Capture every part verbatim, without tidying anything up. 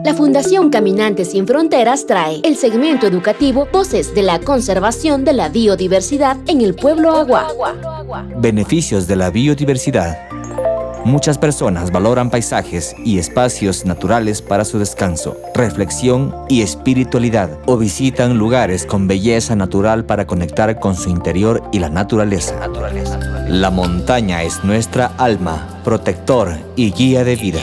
La Fundación Caminantes Sin Fronteras trae el segmento educativo Voces de la Conservación de la Biodiversidad en el Pueblo Awa. Beneficios de la biodiversidad. Muchas personas valoran paisajes y espacios naturales para su descanso, reflexión y espiritualidad, o visitan lugares con belleza natural para conectar con su interior y la naturaleza. La montaña es nuestra alma, protector y guía de vida.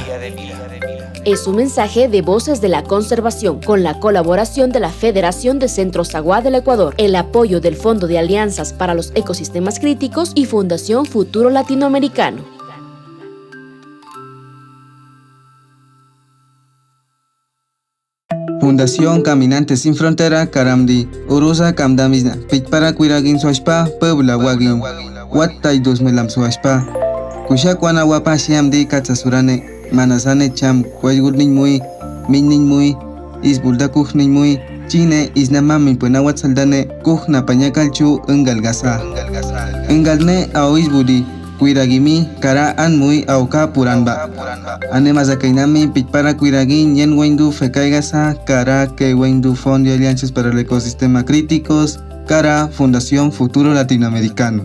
Es un mensaje de Voces de la Conservación, con la colaboración de la Federación de Centros Awa del Ecuador, el apoyo del Fondo de Alianzas para los Ecosistemas Críticos y Fundación Futuro Latinoamericano. Fundación Caminantes Sin Frontera karam di urusa kamdamisna pichpara kwiragin swashpa, Puebla Awakin, wattay dusmelam swashpa. Kusha kwana wapa siam di katsa surane, manasane cham kwaygut niñ mui, miñ niñ mui, isbul da kuh niñ mui, chine isna mami pwena wat saldane, kuh na paña kalchu, yngal kasa. Yngal ne ao isbul di, kwiragimi, kara an mui ao ka puran ba. Ane mazakainami pichpara kwiragin, yen wain du fekai kasa, kara ke wain du Fondo de Alianzas para el Ecosistema Críticos, kara Fundación Futuro Latinoamericano.